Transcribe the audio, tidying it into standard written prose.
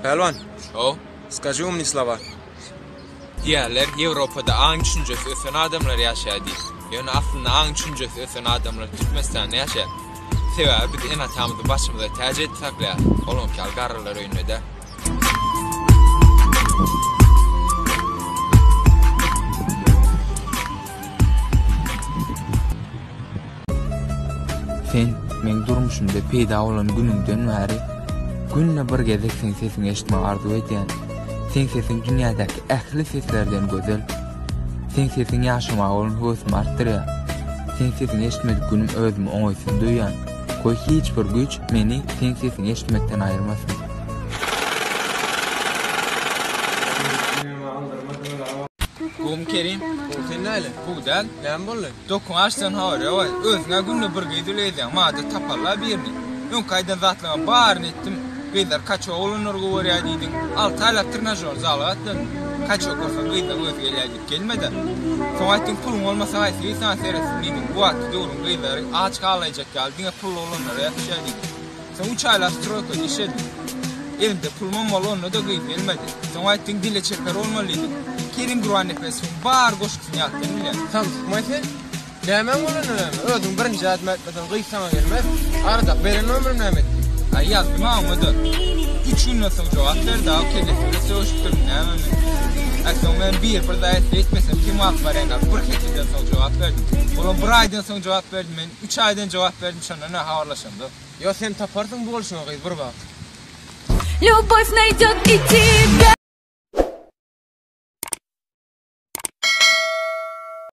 Pälwan, skaži umnyý slowa. Diýýärler, Ýewropada aň-düşünjesi ösen adamlar ýaşaýar diýip. Ýöne aslynda aň-düşünjesi ösen adamlar Türkmenistanda ýaşaýar. Sebäbi biz ene-atamyzy başymyza täç edip saklaýarys, olaňky ýaly garrylar öýünde däl. Sen meň durmuşymda peýda bolan günüňden bäri günde bir gezek seň sesiňi eşitmegi arzuw edýän. Seň sesiň dünýädäki ähli seslerden gözel. Seň sesiň ýaşamaga bolan höwesimi artdyrýar. Seň sesiňi eşitmedik günüm özümi oňaýsyz duýýan. Goý hiç bir güýç meni seň sesiňi eşitmekden aýyrmasyn. Gum Kerim. Gowy sen näle? Gowy däl. Näme boldy? Dokuň açdan habary ýogaý. Özüň-ä günde bir gyz bile gezýäň. Maňa-da taparla birini. Öňki aýdan zatlaňa baryny etdim. Gyzlar kaçok oglanlary gowy görýär diýdiň. Alty aýlap trenažor zala gatnadym. Kaçok görseň gyzlaň özi gelýär diýip gelme-de. Soň aýtdyň puluň bolmasa haýsy gyz saňa seretsin diýdiň. Bu wagtky döwrüň gyzlary aç galaýjak ýaly diňe pully oglanlara ýapyşýar diýdiň. Soň üç aýlap stroýkada işledim. Elimde pulumam boldy, onda-da gyz gelmedi. Soň aýtdyň dile çeper bolmaly diýdiň. Kerim Gurbannepesowyň bar goşgusyny ýatdan bilýän. Samsykmaý sen. Nämäň bolanda näme? Özüň birinji ädim ätmeseň gyz saňa gelmez. Arada beren nomerim näme etdi? Aý ýazdym-a oňa-da. Üç günden soň jogap berdi-a, kellesi bilen sögüşipdirmi nämemi. Aý soň men biri bir zat etse etmesem kim galyp barýan-a, bir hepdeden soň jogap berdim. Olam bir aýdan soň jogap berdi, men üç aýdan jogap berdim, şondan-a habarlaşamzok. Ýo sen taparsyň bu bolşuňa gyz bir wagt. Lýubow naýdýot i tebýa.